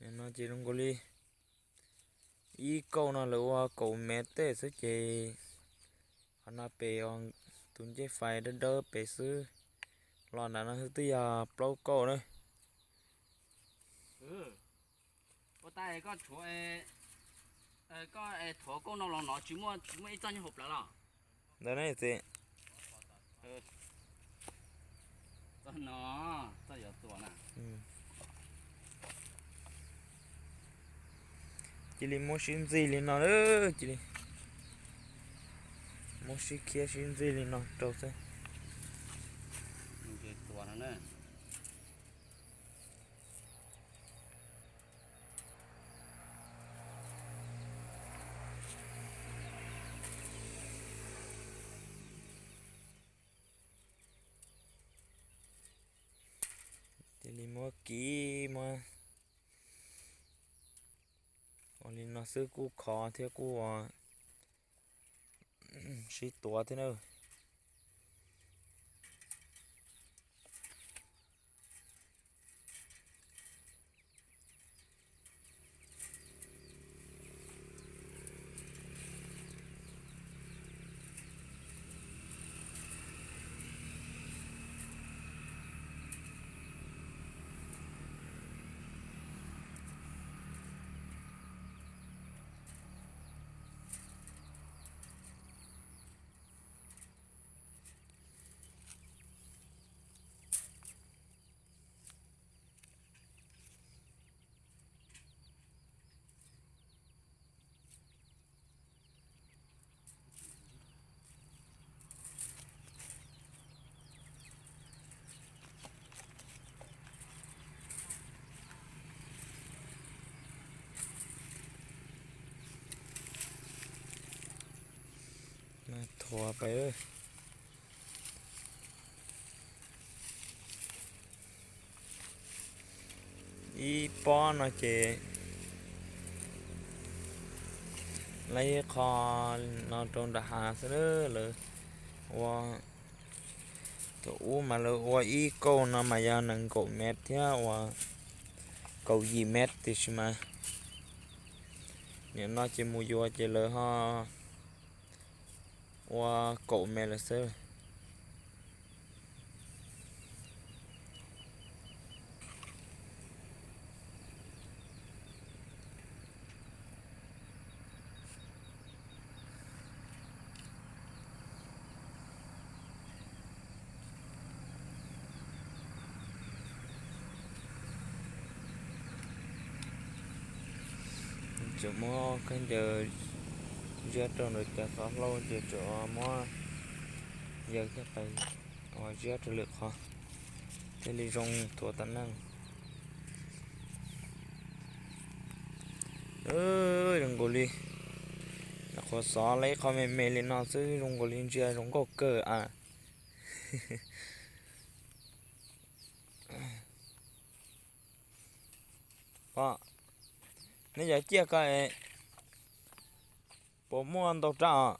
No ces zoo nkaus li ib kauj no lawv ua kaum mev tej xwb ces qhov no pem tus ncej fais dawb dawb pem xwb. Los nram no xwb twb yog plaub kauj na. Ua tas koj, koj thuav kauj no los no tsis muaj, tsis muaj ib txoj nyob hauv plawv los? Ntawd ne txiv. Cia li muab sib ntxig li no, cia li muab sib khiab sib ntxig li no rau xwb. Cia li muab kiv muab ua li no xwb kuj khov thiab kuj sib tuav thiab na. Thuav pais ib pob no ces lawv ib qho no rau nram hav xwb lawv ua. Thaum ub mas lawv ua ib kauj no mas yog nees nkaum mev thiab uas kaum yim mev tiam sis mas nim no ces mus yuav ces lawv ho ua kaum mev lawm xwb. Tseem muab khaub ncaws ziab rau ntawm cov xov hlau ces tseem muab yawg coj pais ua ziab rau lwm qhov thiaj li zoo thuav tom neej. Zoo nkaus li qhuav xov lawv ib qho me me li no xwb zoo nkaus li ntsia zoo nkauj kawg a. Neb cov ciaj ko puas muaj ntau rab os?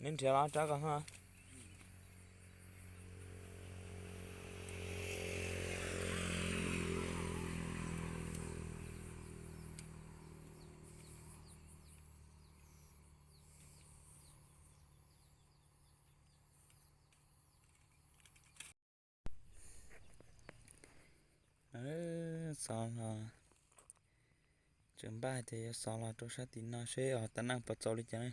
Neb nrhiav los rab ko. Xov los tseem npaj hais tias yuav xov los rau sab tim no seb os, tab neej puas txaus li cas ne.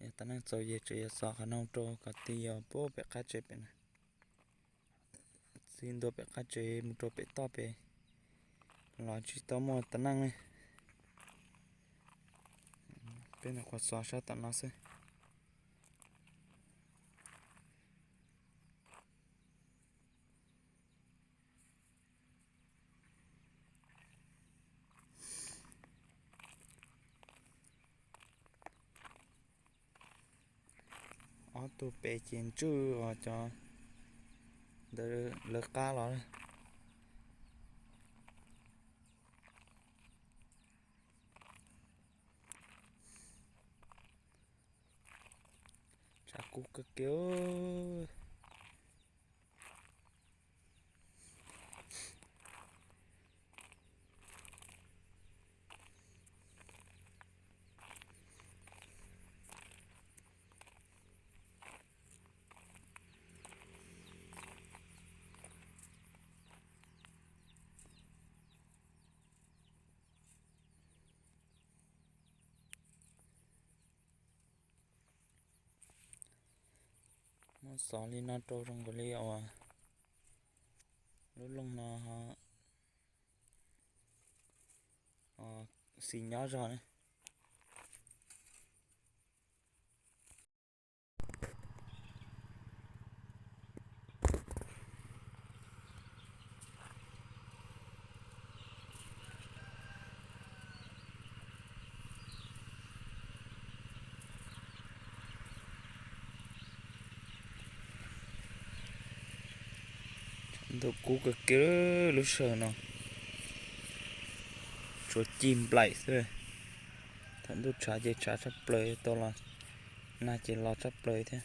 Yog tab neej txaus ces tseem yuav xov qhov no rau kom ti os pub pem qab tsev pem na. Txij ntua pem qab tsev mus rau pem toj pem los tsis tau muaj tab neej ne. Peb nyuam qhuav xov sab tom no xwb. Ob tug pem ces ntswj os, cov ntawd lawv qab los. Tshav kub kawg kiag. Xov li no rau zoo nkaus li uas lub loog no xis nyob zog na. Ntuj kub kawg kiag lub sij hawm no, tsuas cig nplaim xwb. Thaum ntuj tshav ces tshav tshaj plaws, tau los nag ces los tshaj plaws thiab.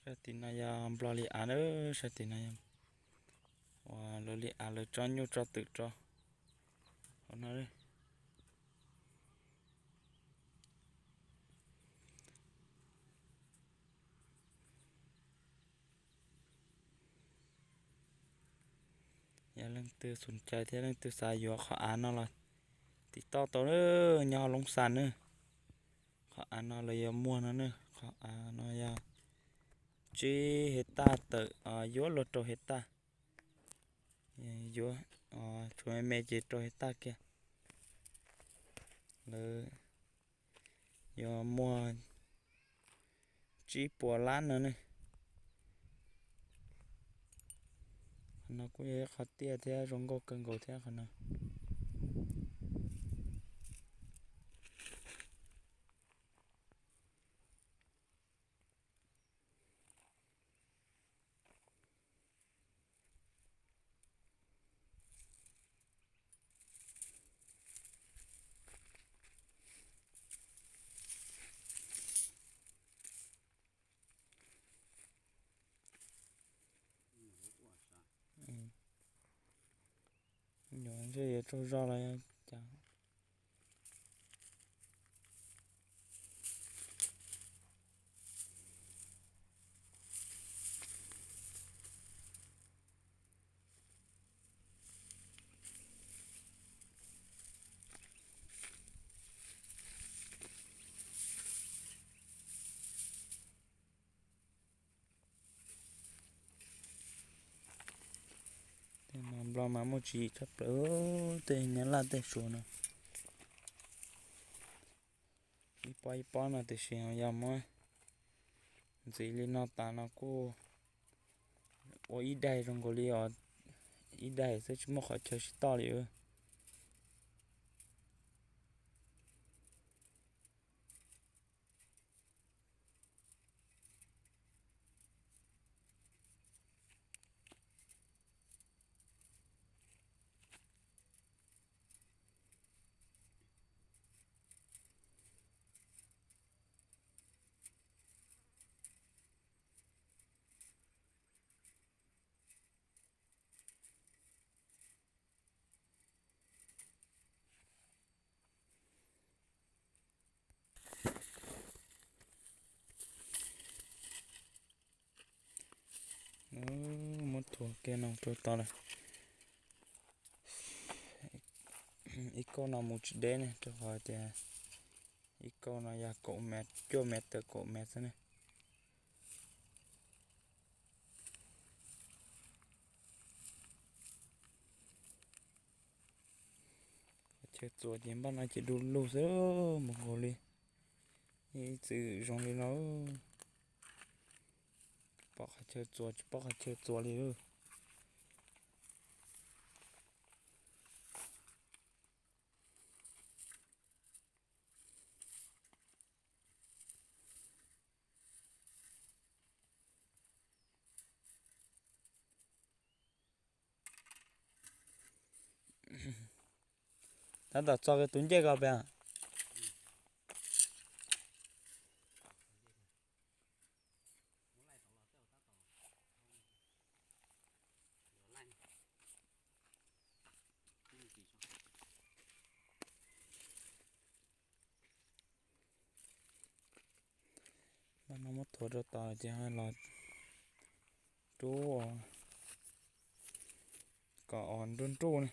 Sab tim no yog nplog li av na, sab tim no yog uas lawv li av lawv tso nyuj tso twm rau hauv no. Yog leej twg xum cai thiab leej twg xav yuav qhov av no los tiv toj tau na, nyob Loob Xas na. Qhov av no lawv yuav muag no na, qhov av no yog tsib hej taj tawm yuav luag rau hej taj, yuav tshuav me me ces rau hej taj kiag. Lawv yuav muag tsib puas lab no ne. Qhov no kuj yog ib qhov tiaj thiab zoo nkauj kawg nkaus thiab qhov no. Nyuam ntshe yuav tsaug zog los cas. Tej no nplog mas muaj tswv yim tshaj plaws, tej nyab laj tej suav no. Ib pob ib pob no tiam sis yog muab ntxiv li no tas no kuj ua ib daig zoo nkaus li os, ib daig xwb tsis muaj qhov chaw sib toj li. Muab thuav kiag no rau tod lawm. Ib kauj no mus tsis deb ne, rau qhov tias ib kauj no yog kaum mev, cuaj mev tawm kaum mev xwb ne. Qhov chaw txuas ces npaj no ces du lug xwb mus nkaus li. Ib txwm zoo li no, pom qhov chaw txuas tsis pom qhov chaw txuas li. Tab tom txog tus ncej ko pem. Ua rau tau ces los rub kom os nruj nruj ne.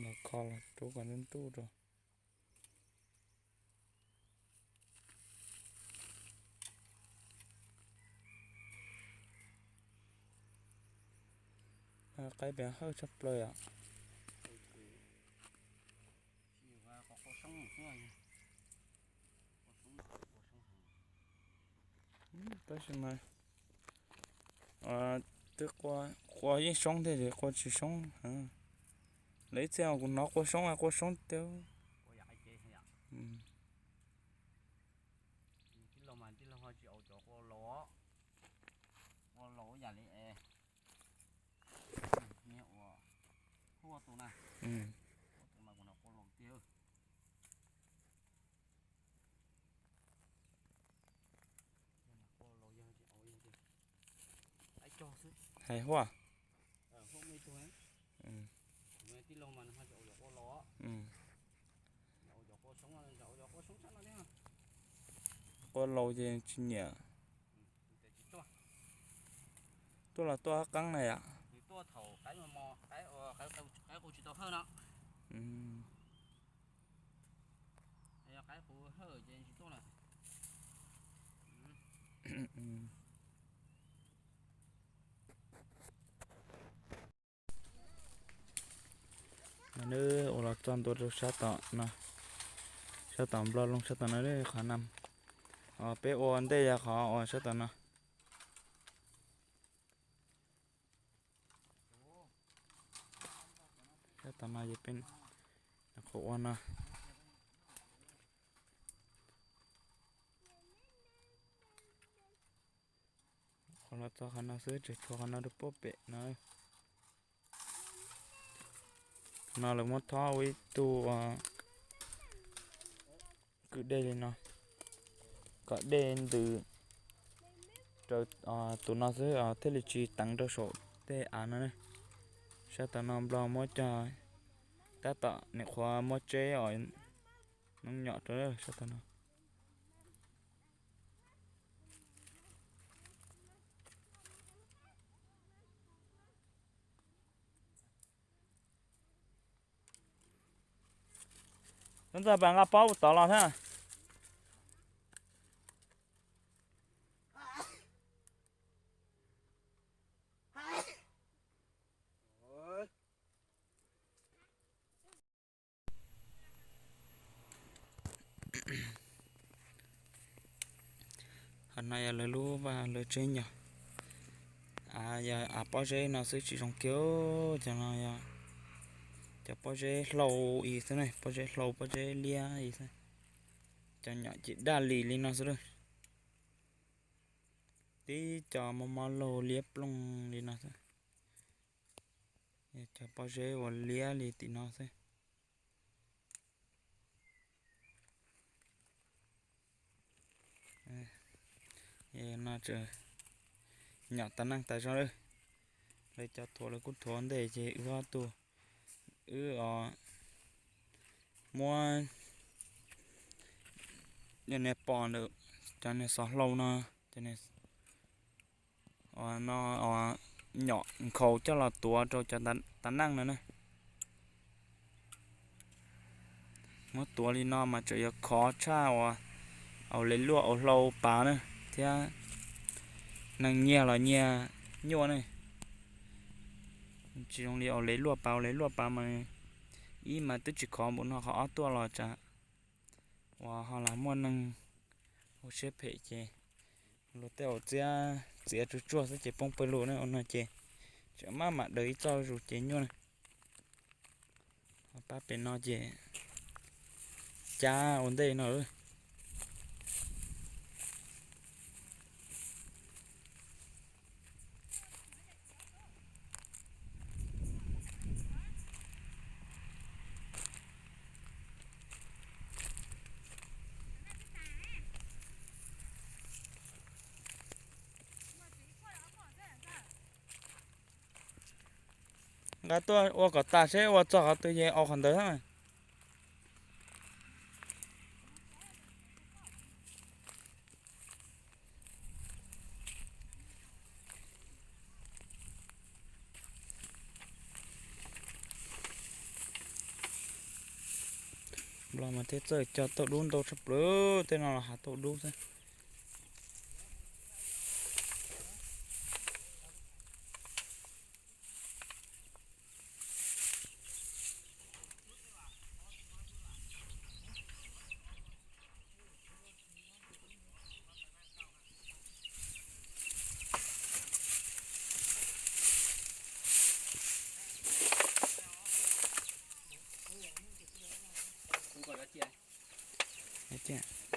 Los kho los rub kom nruj nruj rau. Qaib pem hawj tshaj plaws yom. Tab sis mas twb qua, qua yeej soob thiab ces qua tsis soob. Lawv ib txhia kuv hnov qua soob, qua soob tiag. Hais huaj. Qua laus ces tsis nyiam. Tuaj los tuaj qab qeeb na yom. Mas nws ua los txog ntua rau sab tom no, sab tom nplog loo sab tom no, qhov no, peb ua ntej yog qhov uas sab tom no. Sab tom no es peb qhov ua no. Qhov los txog qhov no xwb, tseem tshuav qhov no rau puag pem no. No lawv muab thob ua ib tug kwj dej li no, kom dej ntws raws tus no xwb thiaj li tsis teev rau saum tej av no ne. Sab tom no nplog muab cog, tab tom nim qhuav muab tseb os, noob nyom rau sab tom no. Ntxawg, pas nqa pob ua tod los thiab. Qhov no yog lawv lub vaj lawv tsev nyog, yog av pob zeb no xwb tsis zoo kiag. Cov no yog cov pob zeb hlau ib xwb ne, pob zeb hlau pob zeb liab ib xwb. Cov nyom ces daj lis li no xwb lawm. Tib co mob mob laug liab ploog li no xwb. Cov pob zeb uas liab li tim no xwb. No nyom tas neej tas zog lawm. Lawv cov thuav lawv kuj thuav ntej ces wb ob tug, wb os muab cov niag pos ntawm cov niag xov hlau no, cov niag no nyom nkhaus coj los tuav rau cov tas neej no na. Muab tuav li no mas tseem yuav khov tshaj uas au lev luaj au hlau pav na, thiab neeg nyiag los nyiag nyuaj ne. Tsis zoo li au lev luaj pav, au lev luaj pav mas ib mas twb tsis khov npaum no, qhov ob tuaj los tsam uas ho lam muaj neeg ua siab phem ces luag tej au txiab txiav tsuag tsuag xwb ces poob pawg lug na. Ua no ces tseem maj mam daws ib txoj zus ces nyuaj na. Pab pem no ces cab ua ntej no. Nqa tuaj ua kom tas seb ua txog qhov twg ces au qhov ntawd. Los mas thiaj txawj cog tauj dub ntau tshaj plaws, tej no los hav tauj dub xwb.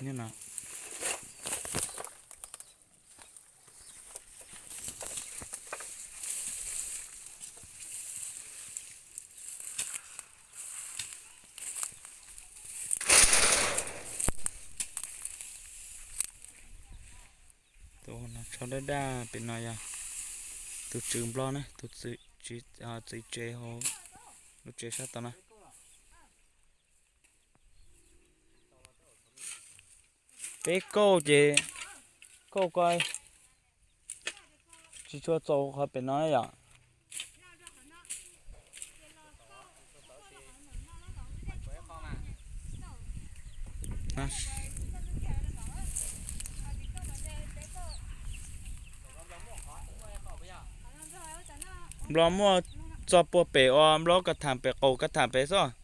Tus no tsho daj daj pem no yog tus tswv Nplog na, tus tswv tsev hauv lub tsev sab tod na. Peb kauj ces kauj ko tsis tshua txaus qhov pem no yom. Nplog muaj txog puag pem uas Nplog kav tham pem qaum kav tham pem xwb.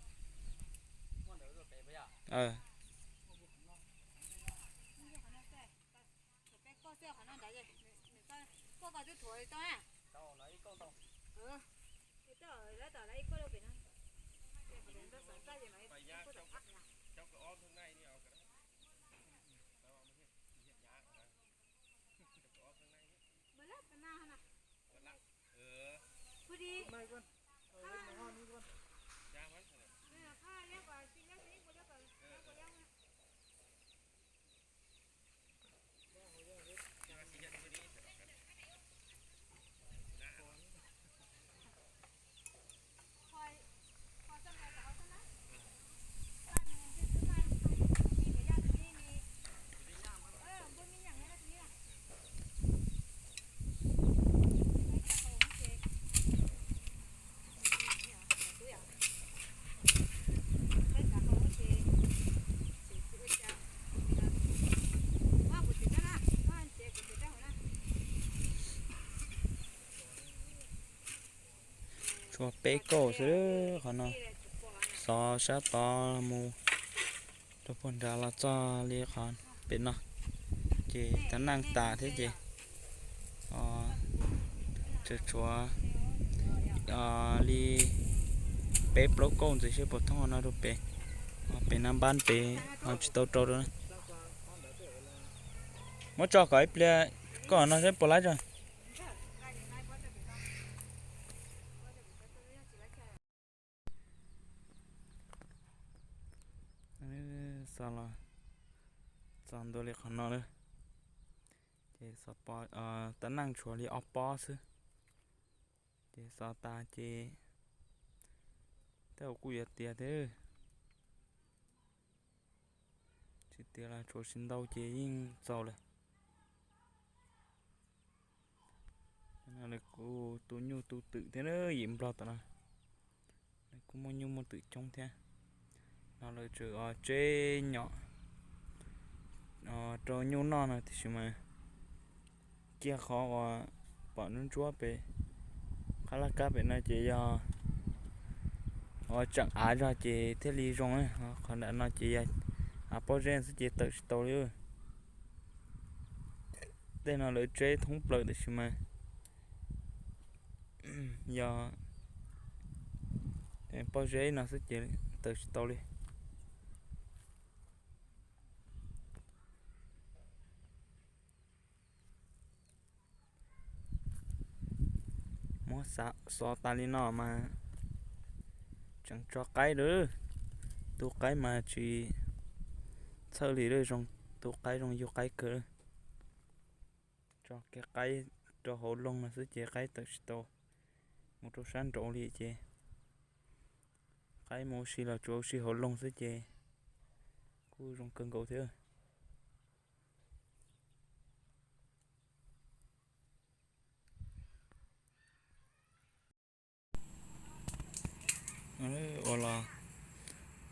Tshuav peb kauj xwb qhov no, xov sab tod mus rau puag nrad los txog li qhov pem no, ces tav neej tas thiab ces tseem tshuav li peb plaub kauj ntxiv seb puas thoob no rau pem, pem nab npab pem ho tsis tau rau rau na. Muab tso kom ib pliag, koj no seb puas laib tso. Xov los txog ntua li qhov no lawm, ces xov, tav neej tshuav li ob pob xwb, ces xov tas ces tej zaum kuj yuav tiav thiab. Tsis tiav los tshuav tsis ntau ces yeej txaus lawm. Kuj tu nyuj tu twm thiab na, yim Nplog tom no kuj muaj nyuj muaj twm coob thiab. No lawv tseem tseb nyom rau nyuj noj no tiam sis mas ciaj qhov uas pom ntsuab ntsuab pem qab laj kab pem no ces yog uas tseem av zog ces thiaj li zoo. Qhov nram no ces yog av pob zeb xwb ces tawm tsis tau li. Tej no lawv tseb thoob plaws tiam sis mas yog pob zeb no xwb ces tawm tsis tau li. Muab xov tas li no mas tseem tso qaib lawm. Tu qaib mas tsis txhawj li lawm, zoo, tu qaib zoo yug qaib kawg. Tso kiag qaib rau hauv loog no xwb ces qaib tawm tsis tau. Mus rau sab nraud li ces qaib mus ua si los tsuas ua si hauv loog xwb ces kuj zoo kawg nkaus thiab. Ua los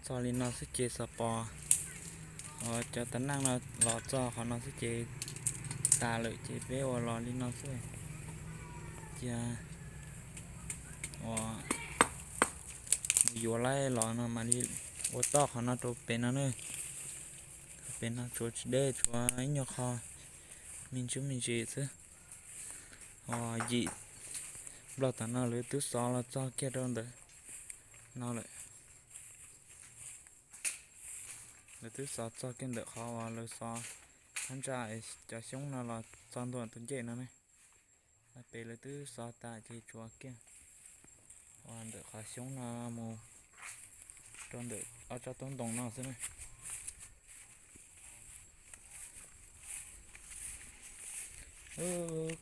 Txog li no xwb ces xav pom cov tav neej no los txog qhov no xwb ces tas lawm ces peb ua los li no xwb. Cia ua mus yuav laib los no mam li ua toj qhov no rau pem no na. Pem no tshuav tsis deb, tshuav ib nyuag qho me ntsis me ntsis xwb. Ho yim nplog tom no lawv twb xov los txog kiag rau ntawm no lawm. Lawv twb xov txog kiag ntawm qhov uas lawv xov thab ntsa cov xyoob no los txog ntua tus ncej no ne. Pem lawv twb xov tas ces tshuav kiag uas ntawm qhov xyoob no mus rau ntawm ob tsob toob ntoo no xwb na.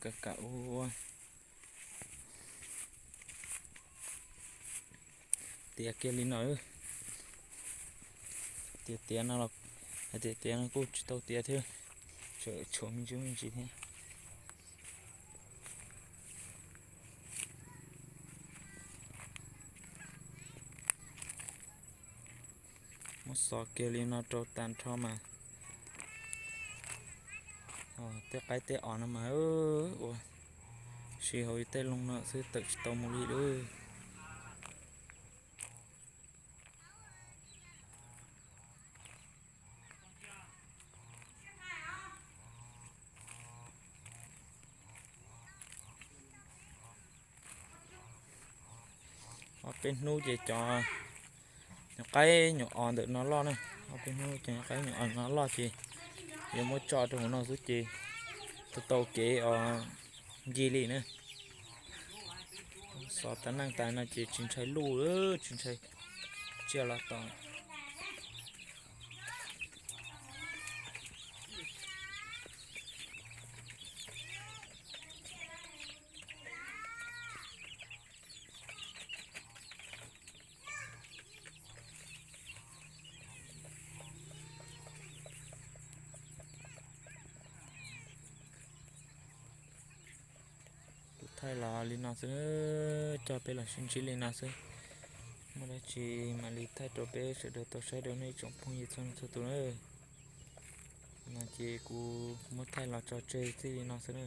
Kam kam ua tiav kiag li no. Tiav tiav no los hais tias tiav no kuj tsis tau tiav thiab, tseem tshuav me ntsis me ntsis thiab. Muab xov kiag li no rau tag nrho mas tej qaib tej os no mas ua si hauv tej loo no xwb tawm tsis tau mus li lawm. Ob peb hnub ces cov nyuam qaib nyuam os ntawm no loj na. Ob peb hnub cov nyuam qaib nyuam os no loj ces yuav muab tso rau hauv no xwb ces tau tau kev os ncig li na. Xov tav neej tas no ces tsis ntshai luj, tsis ntshai tsiaj los tom. Kuv thaij los li no xwb, coj peb los sib ntsib li no xwb. Muaj dab tsi mam li thaij rau peb sawv daws tau saib rau nej tsoom phooj ywg txhua leej txhua tus na. No ces kuv muab thaij los tso tseg txij li no xwb na.